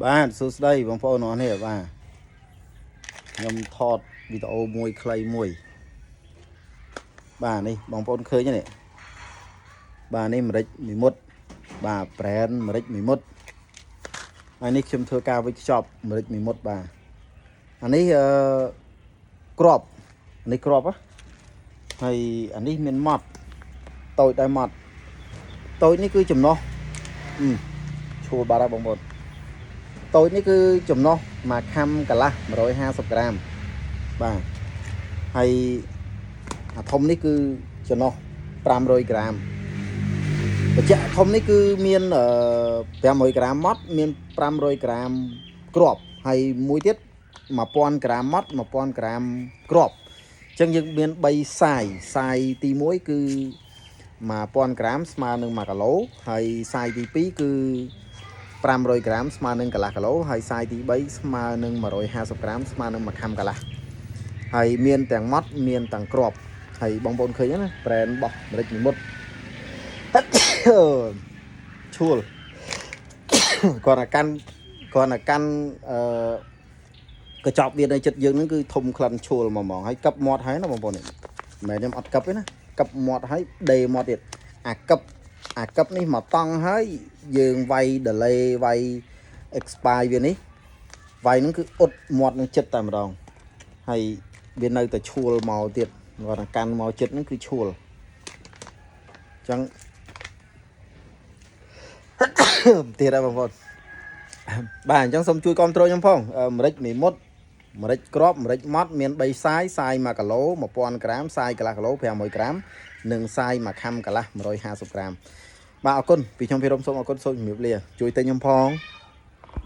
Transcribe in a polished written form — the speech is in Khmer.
បាទសួស្តីបងប្អូនអរនេះបាទខ្ញុំថតវីដេអូមួយខ្លីមួយបាទនេះបងប្អូនឃើញទេនេះបាទនេះម្រេចមីមុតបាទ brand ម្រេចមីមុតហើយនេះខ្ញុំធ្វើការវេចខ្ចប់ម្រេចមីមុតបាទអានេះអឺក្របនេះក្របហ៎ហើយអានេះមានម៉ត់តូចដែរម៉ត់តូចនេះគឺចំណុះអឺឈួលបាត់ហើយបងប្អូន តូចនេះគឺចំណុះមួយខាំកន្លះ150ក្រាមបាទហើយអាធំនេះគឺចំណុះ500ក្រាមបញ្ជាក់ធំនេះគឺមានអឺ500ក្រាមម៉ត់មាន500ក្រាមគ្រាប់ហើយមួយទៀត1000ក្រាមម៉ត់1000ក្រាមគ្រាប់អញ្ចឹងយើងមាន3សាយសាយទី1គឺ1000ក្រាមស្មើនឹង1គីឡូហើយសាយទី2គឺ500ក្រាមស្មើនឹងកន្លះគីឡូហើយសាយទី3ស្មើនឹង150ក្រាមស្មើនឹង1ខាំកន្លះហើយមានទាំងម៉ត់មានទាំងគ្រាប់ហើយបងប្អូនឃើញណា brand របស់ម្រេចមីមុត ឈួល គាត់តែកាន់គាត់តែកាន់អឺកញ្ចប់វានៅចិត្តយើងហ្នឹងគឺធំក្លិនឈួលហ្មងហើយកឹបមាត់ហើយណាបងប្អូននេះមិនមែនខ្ញុំអត់កឹបទេណាកឹបមាត់ហើយដេមាត់ទៀតអាកឹបអាកឹបនេះមកតង់ហើយយើងវាយ delay វាយ expire វានេះវាយហ្នឹងគឺអ៊ុតមាត់នឹងចិត្តតែម្ដងហើយវានៅតែឈួលមកទៀតគាត់តែកាន់មកចិត្តហ្នឹងគឺឈួលអញ្ចឹង ទៀតហើយបងប្អូនបាទអញ្ចឹងសូមជួយគ្រប់គ្រងខ្ញុំផងអឺម្រេចមីមុតម្រេចក្របម្រេចម៉ត់មាន3សាយសាយ1គីឡូ1000ក្រាមសាយកន្លះគីឡូ500ក្រាមនិងសាយមួយខាំកន្លះ150ក្រាមបាទអរគុណពីខ្ញុំភិរមសូមអរគុណសូមជម្រាបលាជួយទិញខ្ញុំផង